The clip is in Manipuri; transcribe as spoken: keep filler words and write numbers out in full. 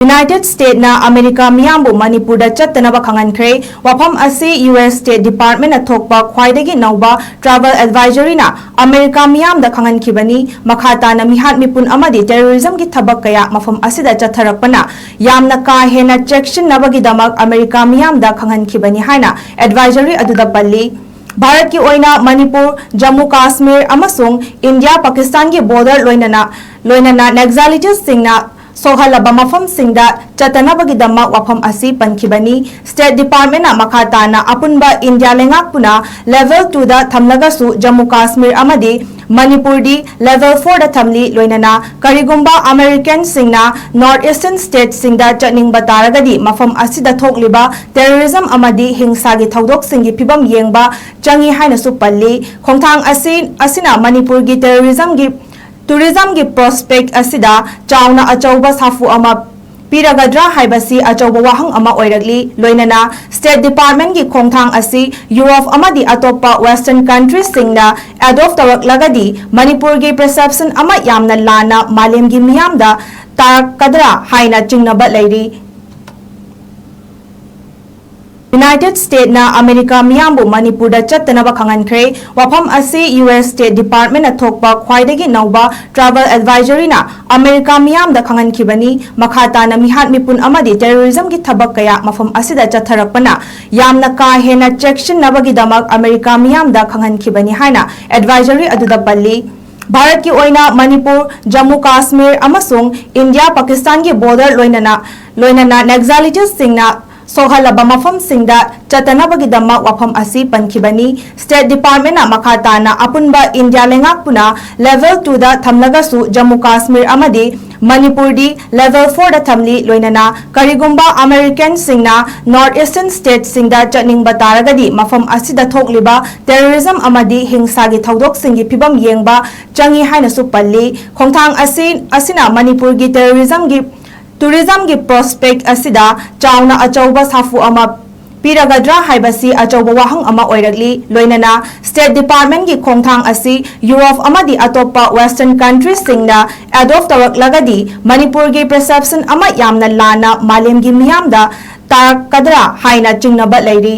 United States ꯅ ꯑꯃꯦꯔꯤꯀꯥ ꯃꯤꯌꯥꯝꯕꯨ ꯃꯅꯤꯄꯨꯔꯗ ꯆꯠꯇꯅꯕ ꯈꯪꯍꯟꯈ꯭ꯔꯦ꯫ ꯋꯥꯐꯝ ꯑꯁꯤ ꯌꯨ ꯑꯦꯁ State Department ꯅ ꯊꯣꯛꯄ ꯈ꯭ꯋꯥꯏꯗꯒꯤ ꯅꯧꯕ travel advisory ꯅ ꯑꯃꯦꯔꯤꯀꯥ ꯃꯤꯌꯥꯝꯗ ꯈꯪꯍꯟꯈꯤꯕꯅꯤ꯫ ꯃꯈꯥ ꯇꯥꯅ ꯃꯤꯍꯥꯠ ꯃꯤꯄꯨꯟ ꯑꯃꯗꯤ terrorism ꯒꯤ ꯊꯕꯛ ꯀꯌꯥ ꯃꯐꯝ ꯑꯁꯤꯗ ꯆꯠꯊꯔꯛꯄꯅ ꯌꯥꯝꯅ ꯀꯥ ꯍꯦꯟꯅ ꯆꯦꯛꯁꯤꯟꯅꯕꯒꯤꯗꯃꯛ ꯑꯃꯦꯔꯤꯀꯥ ꯃꯤꯌꯥꯝꯗ ꯈꯪꯍꯟꯈꯤꯕꯅꯤ ꯍꯥꯏꯅ advisory ꯑꯗꯨꯗ ꯄꯜꯂꯤ꯫ ꯚꯥꯔꯠꯀꯤ ꯑꯣꯏꯅ ꯃꯅꯤꯄꯨꯔ, ꯖꯝꯃꯨ ꯀꯥꯁꯃꯤꯔ ꯑꯃꯁꯨꯡ ꯏꯟꯗꯤꯌꯥ ꯄꯥꯀꯤꯁꯇꯥꯟꯒꯤ border ꯂꯣꯏꯅꯅ, ꯂꯣꯏꯅꯅ Naxalites ꯁꯤꯡꯅ ꯁꯣꯛꯍꯜꯂꯕ ꯃꯐꯝꯁꯤꯡꯗ ꯆꯠꯇꯅꯕꯒꯤꯗꯃꯛ ꯋꯥꯐꯝ ꯑꯁꯤ ꯄꯟꯈꯤꯕꯅꯤ꯫ State Department ꯅ ꯃꯈꯥ ꯇꯥꯅ ꯑꯄꯨꯟꯕ ꯏꯟꯗꯤꯌꯥ ꯂꯩꯉꯥꯛꯄꯨꯅ level two ꯗ ꯊꯝꯂꯒꯁꯨ ꯖꯝꯃꯨ ꯀꯥꯁꯃꯤꯔ ꯑꯃꯗꯤ ꯃꯅꯤꯄꯨꯔꯗꯤ level four ꯗ ꯊꯝꯂꯤ꯫ ꯂꯣꯏꯅꯅ ꯀꯔꯤꯒꯨꯝꯕ American ꯁꯤꯡꯅ North Eastern state ꯁꯤꯡꯗ ꯆꯠꯅꯤꯡꯕ ꯇꯥꯔꯒꯗꯤ ꯃꯐꯝ ꯑꯁꯤꯗ ꯊꯣꯛꯂꯤꯕ terrorism ꯑꯃꯗꯤ ꯍꯤꯡꯁꯥꯒꯤ ꯊꯧꯗꯣꯛꯁꯤꯡꯒꯤ ꯐꯤꯕꯝ ꯌꯦꯡꯕ ꯆꯪꯏ ꯍꯥꯏꯅꯁꯨ ꯄꯜꯂꯤ꯫ ꯈꯣꯡꯊꯥꯡ ꯑꯁꯤ, ꯑꯁꯤꯅ ꯃꯅꯤꯄꯨꯔꯒꯤ terrorism ꯒꯤ, tourism ꯒꯤ prospect ꯑꯁꯤꯗ ꯆꯥꯎꯅ ꯑꯆꯧꯕ ꯁꯥꯐꯨ ꯑꯃ ꯄꯤꯔꯒꯗ꯭ꯔꯥ ꯍꯥꯏꯕꯁꯤ ꯑꯆꯧꯕ ꯋꯥꯍꯪ ꯑꯃ ꯑꯣꯏꯔꯛꯂꯤ꯫ ꯂꯣꯏꯅꯅ State Department ꯒꯤ ꯈꯣꯡꯊꯥꯡ ꯑꯁꯤ Europe ꯑꯃꯗꯤ ꯑꯇꯣꯞꯄ Western country ꯁꯤꯡꯅ adopt ꯇꯧꯔꯛꯂꯒꯗꯤ ꯃꯅꯤꯄꯨꯔꯒꯤ perception ꯑꯃ ꯌꯥꯝꯅ ꯂꯥꯟꯅ ꯃꯥꯂꯦꯝꯒꯤ ꯃꯤꯌꯥꯝꯗ ꯇꯥꯔꯛꯀꯗ꯭ꯔꯥ ꯍꯥꯏꯅ ꯆꯤꯡꯅꯕ ꯂꯩꯔꯤ꯫ United States ꯅ ꯑꯃꯦꯔꯤꯀꯥ ꯃꯤꯌꯥꯝꯕꯨ ꯃꯅꯤꯄꯨꯔꯗ ꯆꯠꯇꯅꯕ ꯈꯪꯍꯟꯈ꯭ꯔꯦ꯫ ꯋꯥꯐꯝ ꯑꯁꯤ ꯌꯨ ꯑꯦꯁ State Department ꯅ ꯊꯣꯛꯄ ꯈ꯭ꯋꯥꯏꯗꯒꯤ ꯅꯧꯕ travel advisory ꯅ ꯑꯃꯦꯔꯤꯀꯥ ꯃꯤꯌꯥꯝꯗ ꯈꯪꯍꯟꯈꯤꯕꯅꯤ꯫ ꯃꯈꯥ ꯇꯥꯅ ꯃꯤꯍꯥꯠ ꯃꯤꯄꯨꯟ ꯑꯃꯗꯤ terrorism ꯒꯤ ꯊꯕꯛ ꯀꯌꯥ ꯃꯐꯝ ꯑꯁꯤꯗ ꯆꯠꯊꯔꯛꯄꯅ ꯌꯥꯝꯅ ꯀꯥ ꯍꯦꯟꯅ ꯆꯦꯛꯁꯤꯟꯅꯕꯒꯤꯗꯃꯛ ꯑꯃꯦꯔꯤꯀꯥ ꯃꯤꯌꯥꯝꯗ ꯈꯪꯍꯟꯈꯤꯕꯅꯤ ꯍꯥꯏꯅ advisory ꯑꯗꯨꯗ ꯄꯜꯂꯤ꯫ ꯚꯥꯔꯠꯀꯤ ꯑꯣꯏꯅ ꯃꯅꯤꯄꯨꯔ, ꯖꯝꯃꯨ ꯀꯥꯁꯃꯤꯔ ꯑꯃꯁꯨꯡ ꯏꯟꯗꯤꯌꯥ ꯄꯥꯀꯤꯁꯇꯥꯟꯒꯤ border ꯂꯣꯏꯅꯅ, ꯂꯣꯏꯅꯅ Naxalites ꯁꯤꯡꯅ ꯁꯣꯛꯍꯜꯂꯕ ꯃꯐꯝꯁꯤꯡꯗ ꯆꯠꯇꯅꯕꯒꯤꯗꯃꯛ ꯋꯥꯐꯝ ꯑꯁꯤ ꯄꯟꯈꯤꯕꯅꯤ꯫ State Department ꯅ ꯃꯈꯥ ꯇꯥꯅ ꯑꯄꯨꯟꯕ ꯏꯟꯗꯤꯌꯥ ꯂꯩꯉꯥꯛꯄꯨꯅ level two ꯗ ꯊꯝꯂꯒꯁꯨ ꯖꯝꯃꯨ ꯀꯥꯁꯃꯤꯔ ꯑꯃꯗꯤ ꯃꯅꯤꯄꯨꯔꯗꯤ level four ꯗ ꯊꯝꯂꯤ꯫ ꯂꯣꯏꯅꯅ ꯀꯔꯤꯒꯨꯝꯕ American ꯁꯤꯡꯅ North Eastern state ꯁꯤꯡꯗ ꯆꯠꯅꯤꯡꯕ ꯇꯥꯔꯒꯗꯤ ꯃꯐꯝ ꯑꯁꯤꯗ ꯊꯣꯛꯂꯤꯕ terrorism ꯑꯃꯗꯤ ꯍꯤꯡꯁꯥꯒꯤ ꯊꯧꯗꯣꯛꯁꯤꯡꯒꯤ ꯐꯤꯕꯝ ꯌꯦꯡꯕ ꯆꯪꯏ ꯍꯥꯏꯅꯁꯨ ꯄꯜꯂꯤ꯫ ꯈꯣꯡꯊꯥꯡ ꯑꯁꯤ, ꯑꯁꯤꯅ ꯃꯅꯤꯄꯨꯔꯒꯤ terrorism ꯒꯤ, tourism ꯒꯤ prospect ꯑꯁꯤꯗ ꯆꯥꯎꯅ ꯑꯆꯧꯕ ꯁꯥꯐꯨ ꯑꯃ ꯄꯤꯔꯒꯗ꯭ꯔꯥ ꯍꯥꯏꯕꯁꯤ ꯑꯆꯧꯕ ꯋꯥꯍꯪ ꯑꯃ ꯑꯣꯏꯔꯛꯂꯤ꯫ ꯂꯣꯏꯅꯅ State Department ꯀꯤ ꯈꯣꯡꯊꯥꯡ ꯑꯁꯤ Europe ꯑꯃꯗꯤ ꯑꯇꯣꯞꯄ Western country ꯁꯤꯡꯅ adopt ꯇꯧꯔꯛꯂꯒꯗꯤ ꯃꯅꯤꯄꯨꯔꯒꯤ perception ꯑꯃ ꯌꯥꯝꯅ ꯂꯥꯟꯅ ꯃꯥꯂꯦꯝꯒꯤ ꯃꯤꯌꯥꯝꯗ ꯇꯥꯔꯛꯀꯗ꯭ꯔꯥ ꯍꯥꯏꯅ ꯆꯤꯡꯅꯕ ꯂꯩꯔꯤ꯫